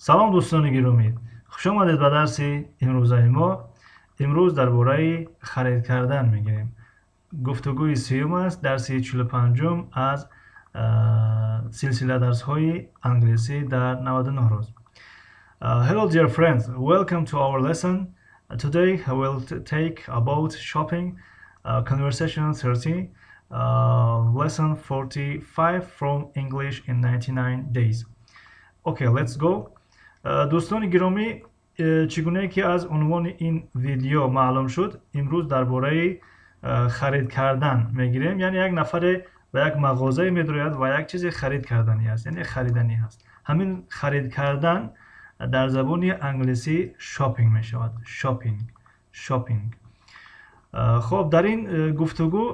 Салом, дӯстони гиромӣ, хушомадед ба дарси имрӯзаи мо. Имрӯз дар бораи харид кардан мегирем. Гуфтугӯи сеюм аст, дарси 45-ум аз силсила дарсҳои англисӣ дар 99 рӯз. Hello, dear friends, welcome to our lesson. Today I will take about shopping, conversation 30, lesson 45 from English in 99 days. Okay, let's go. Дӯстони гиромӣ, чӣ гунае ки аз унвони ин видео маълум шуд, имрӯз дар бораи харид кардан мегирем. Яъне як нафаре ба як мағозае медарояд ва як чизе харид карданӣ аст, яъне хариданӣ ҳаст. Ҳамин харид кардан дар забони англисӣ shopping мешавад. Shopping, shopping. Хоб, дар ин гуфтугӯ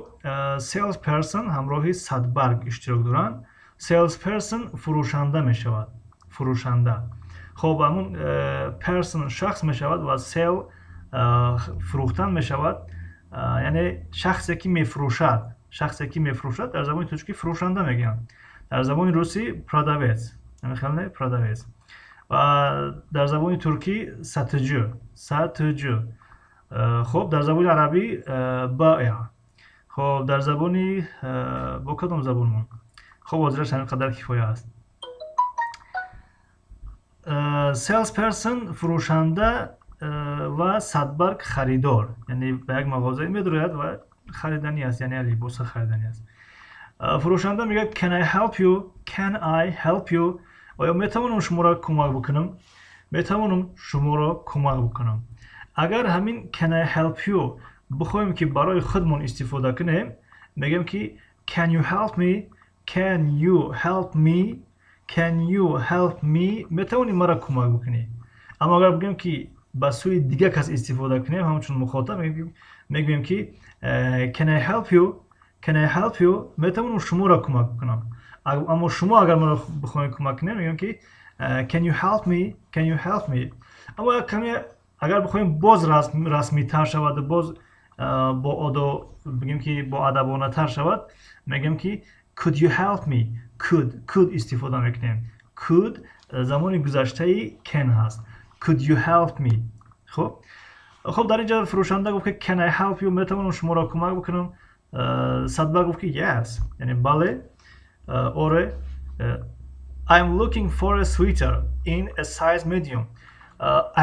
sales person ҳамроҳи садбарг иштирок доранд. Sales person фурӯшанда мешавад, фурӯшанда. Хоб, ҳамун person шахс мешавад ва sell фурӯхтан мешавад, яъне шахсе ки мефурӯшад. Шахсе ки мефурӯшад дар забони тоҷикӣ фурӯшанда мегӯянд, дар забони русӣ продавец, ҳамин не, продавец, ва дар забони туркӣ satıcı, satıcı. Хоб, дар забони арабӣ баиъ. Хоб, дар забони бо кадом забонмон? Хоб, ҳозираш ҳамин қадар кифоя аст. Sales person фурӯшанда ва садбарг харидор, яъне ба як мағозае медарояд ва хариданӣ аст, яъне либоса хариданӣ аст. Фурӯшанда мегӯяд: "Can I help you? Can I help you?" Оё метавонам шуморо кӯмак бикунам? Метавонам шуморо кӯмак бикунам? Агар ҳамин "Can I help you" бихоҳем ки барои худмон истифода кунем, мегӯем ки "Can you help me? Can you help me? Can you help me?" Метавонӣ маро кӯмак бикунӣ? Аммо агар бигӯем ки ба сӯи дигар кас истифода кунем, ҳамчун мухотаб, мегӯем ки "Can I help you? Can I help you?" Метавонам шуморо кӯмак кунам? Аммо шумо агар маро бихоҳед кӯмак кунем, мегӯем ки "Can you help me? Can you help me?" Аммо як каме агар бихоҳем боз расмитар шавад, боз бо одо бигем ки боадабонатар шавад, мегӯем ки "Could you help me?" Could, could истифода мекунем. Could замони гузаштаи can ҳаст. Could you help me? Хоб, дар инҷа фурӯшанда гуфт ки "Can I help you?" Метавонам шуморо кӯмак бикунам? Садбарг гуфт ки yes, яъне бале, оре. I'm looking for a sweater in a size medium.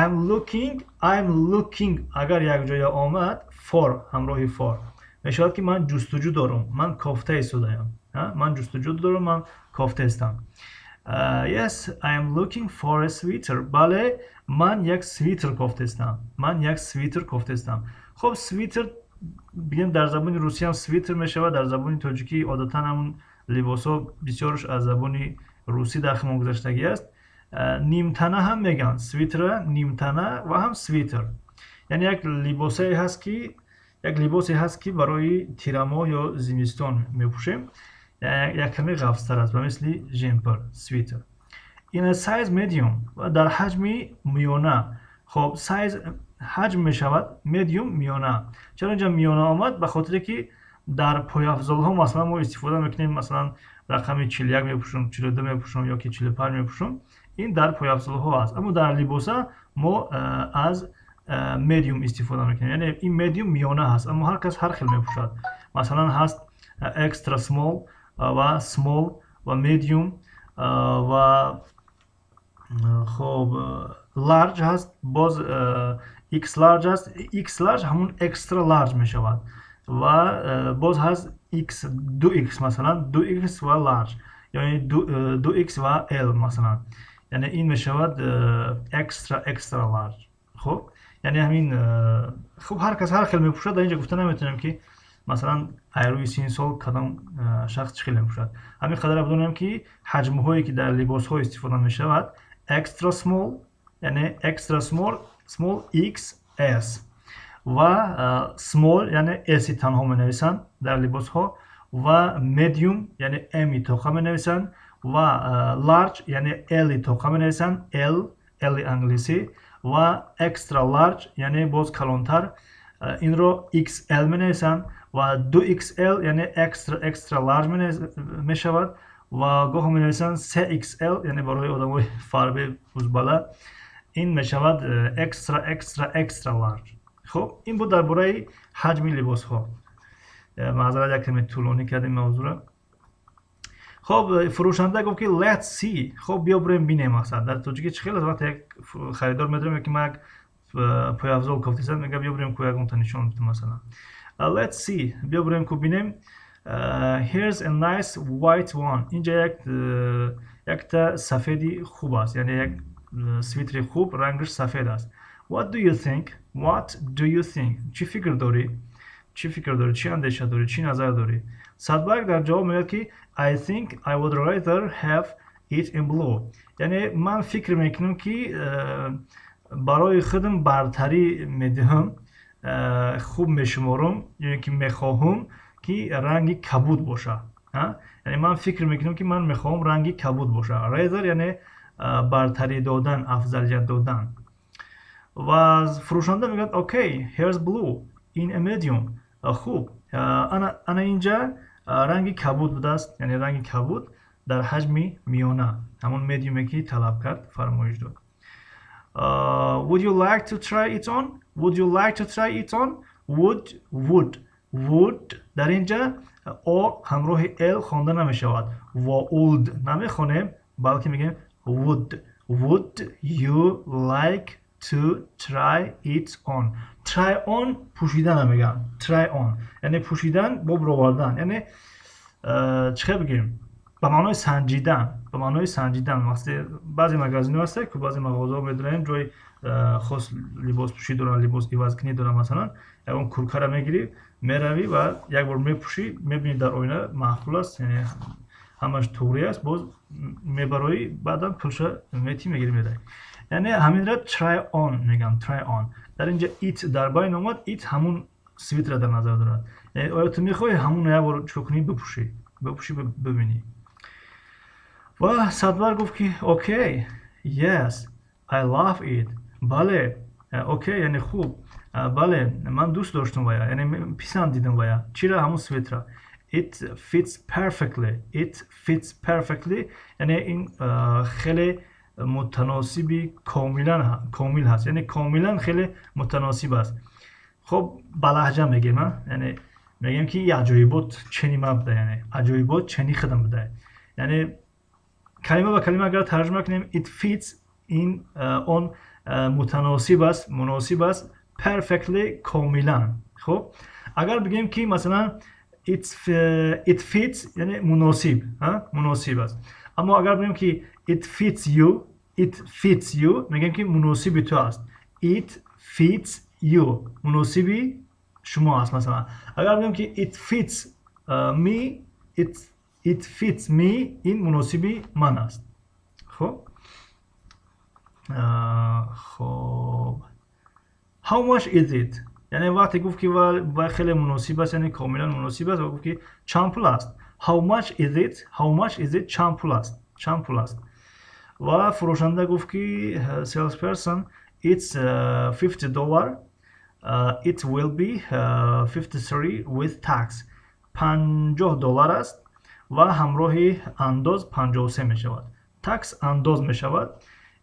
I'm looking, I'm looking агар якҷоя омад, for, ҳамроҳи for мешавад ки ман ҷустуҷӯ дорам, ман кофта истодаям, ман ҷустуҷӯ дорам, ман кофта истам. Yes, I am looking for a sweater. Бале, ман як свитер кофта истам, ман як свитер кофта истам. Хоб, свитер бигем, дар забони русиям свитер мешавад, дар забони тоҷикӣ одатан ҳамун либосҳо бисёрш аз забони русӣ дар химон гузаштагӣ аст. Нимтана ҳам мегӯянд свитера, нимтана ва ҳам свитер. Яъне як либосае ҳаст ки, як либосе ҳаст ки барои тирамоҳ ё зимистон мепӯшем, як каме ғафзтар аст, ба мисли жемпер, свитер. In a size medium ва дар ҳаҷми миёна. Хоб, size ҳаҷм мешавад, medium миёна. Чаро инҷа миёна омад? Ба хотире ки дар пойафзолҳо, масалан, мо истифода мекунем, масалан, рақами 41 мепӯшам, 42 мепӯшам ё ки 45 мепӯшам. Ин дар пойафзолҳо аст, аммо дар либоса мо аз medium истифода мекунем, яъне ин medium миёна ҳаст, аммо ҳар кас ҳар хел мепӯшад. Масалан, ҳаст extra small ва small ва medium ва хоб, large ҳаст, боз x large аст. X large ҳамун extra large мешавад ва боз ҳаст x, 2x, масалан, 2x ва large, яъне 2x ва l масалан, яъне ин мешавад extra extra large. Хуб, яъне ҳамин, хуб, ҳар кас ҳар хел мепӯшад. Дар инҷа гуфта наметавонем ки масалан айрӯи синни сол кадом шахс чӣ хел мепӯшад. Ҳамин қадара бидонем ки ҳаҷмҳое ки дар либосҳо истифода мешавад: extra small, яъне extra small, small XS ва small, яъне S танҳо менависанд дар либосҳо, ва medium, яъне M тоқа менависанд, ва large, яъне L тоқа менависанд, L, L англисӣ, ва extra large, яъне боз калонтар, инро XL менависанд, ва 2XL, яъне extra extra large мешавад. Ва гоҳо менависанд 3XL, яъне барои одамои фарбе, узбала ин мешавад extra extra extra large. Хуб, ин буд дар бораи ҳаҷми либосҳо. Маъзарат, як каме тӯлонӣ кардем мавзӯъро. Хоб, фурӯшанда гуфт, ки "Let's see", хоб, биё бурем бинем. Мақсад, дар тоҷикӣ чӣ хел аст? Вақте як харидор медорем, ки ман як пойафзол кофтисад, мега: "Биё бурем ку, ягонта нишон битам", масалан. "Let's see", биё бурем ку, бинем. "Here's a nice white one", инҷа як якта сафеди хуб аст, яъне як свитери хуб, рангаш сафед аст. "What do you think? What do you think?" Чӣ фикр дорӣ? Чӣ фикр дорӣ? Чӣ андеша дорӣ? Чӣ назар дорӣ? Садбарг дар ҷавоб мегӯяд, ки "I think I would rather have it in blue", яъне ман фикр мекунам, ки барои худам бартарӣ медиҳам, хуб мешуморам ё ин ки мехоҳам, ки ранги кабуд бошад. Яъне ман фикр мекунам, ки ман мехоҳам ранги кабуд бошад. Rather яъне бартарӣ додан, афзалият додан. Ва фурӯшанда мегӯяд: "Okay, here's blue in a medium." Хуб, ана инҷа ранги кабуд будааст, яъне ранги кабуд дар ҳаҷми миёна, ҳамон медиуме, ки талаб кард, фармоиш дод. "Would you like to try it on? Would you like to try it on?" Would, would, would. Дар инҷа о ҳамроҳи л хонда намешавад. Воулд намехонем, балки мегӯем would. "Would you like to try it on?" Try on пӯшидана мегӯянд. Try on яъне пӯшидан, бо бировардан, яъне чӣ хел бигӯем, ба маънои санҷидан, ба маънои санҷидан. Баъзе магазинҳо ҳастанд ки, баъзе мағозаҳо медорем, ҷои хос либоспӯшӣ доранд, либос ивазкунӣ доранд. Масалан, ягон куркара мегирӣ, меравӣ ва як бор мепӯшӣ, мебинӣ, дар оина маъқул аст, яъне ҳамаш туғрӣ аст, боз мебароӣ, баъдан пулша метӣ, мегирӣ, меравӣ. Яъне ҳаминра try on мегӯям, try on. Дар инҷа it дар байн омад. It ҳамун свитера дар назар дорад. Яъне оё ту мехоҳӣ ҳамунро як бор чӯ кунӣ, бипӯшӣ, бибинӣ? Ва Садбар гуфт, ки "Okay, yes, I love it." Бале, okay яъне хуб, бале, ман дӯст доштам вая, яъне писандидам вая. Чира? Ҳамун свитера. "It fits perfectly." "It fits perfectly" яъне ин хеле мутаносиби комилан комил ҳаст, яъне комилан хеле мутаносиб аст. Хуб, ба лаҳҷа мегем, яъне мегӯем, ки аҷоибот чени ман буда, яъне аҷоибот чени худам буда. Яъне калима ба калима агар тарҷума кунем, it fits ин он мутаносиб аст, муносиб аст, perfectly комилан. Хуб, агар бигӯем, ки масалан it fits яъне муносиб, муносиб аст, аммо агар бигӯем, ки it fits you, it fits you мегӯем, ки муносиби ту аст. It fits you муносиби шумо аст. Масалан, агар бигӯем, ки it fits me, it fits me ин муносиби ман аст. Хуб, "How much is it?" Яъне вақте гуфт, ки вай хеле муносиб аст, яъне комилан муносиб аст, ва гуфт, ки чанд пул аст? "How much is it? How much is it?" Чанд пул аст? Чанд пул аст? Ва фурӯшанда гуфт, ки salesperson: "It's $50. It will be 53 with tax." $50 аст ва ҳамроҳи андоз 53 мешавад. Tax андоз мешавад,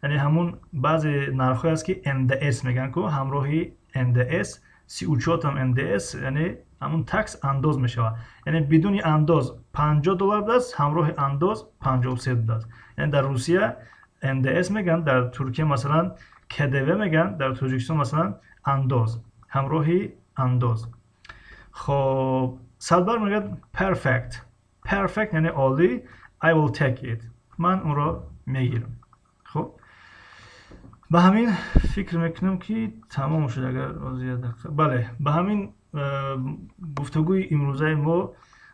яъне ҳамун баъзе нархҳое аст, ки НДС мегӯянд ку, ҳамроҳи НДС, с учётом НДС, яъне ҳамун tax андоз мешавад. Яъне бидуни андоз $50 будааст, ҳамроҳи андоз 53 будааст. Яъне дар Русия НДС мегӯянд, дар Туркия масалан КДВ мегӯянд, дар Тоҷикистон масалан андоз, ҳамроҳи андоз. Хоб, Садбар мегӯяд: "Perfect." Perfect яъне олӣ. "I will take it", ман онро мегирам. Хуб, ба ҳамин фикр мекунам, ки тамом шуд. Агар бале, ба ҳамин гуфтугӯи имрӯзаи мо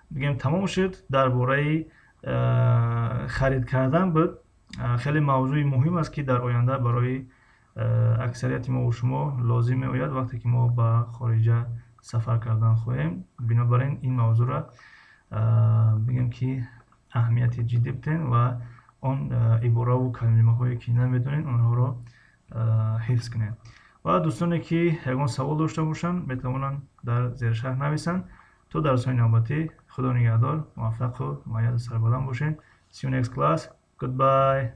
бигем, тамом шуд. Дар бораи харид кардан буд. Хеле мавзӯи муҳим аст, ки дар оянда барои аксарияти мову шумо лозим меояд, вақте ки мо ба хориҷа сафар кардан хоҳем. Бинобар ин ин мавзӯъра бигем, ки аҳамияти ҷиддӣ бидиҳем ва он ибораву калимаҳое, ки намедонед, онҳоро ҳифз кунед. Ва дӯстоне, ки ягон савол дошта бошанд, метавонанд дар зершарҳ нависанд. То дарсҳои навбатӣ, Худо нигаҳдор, муваффақу муайяду сарбаланд бошед. See you next class. Goodbye.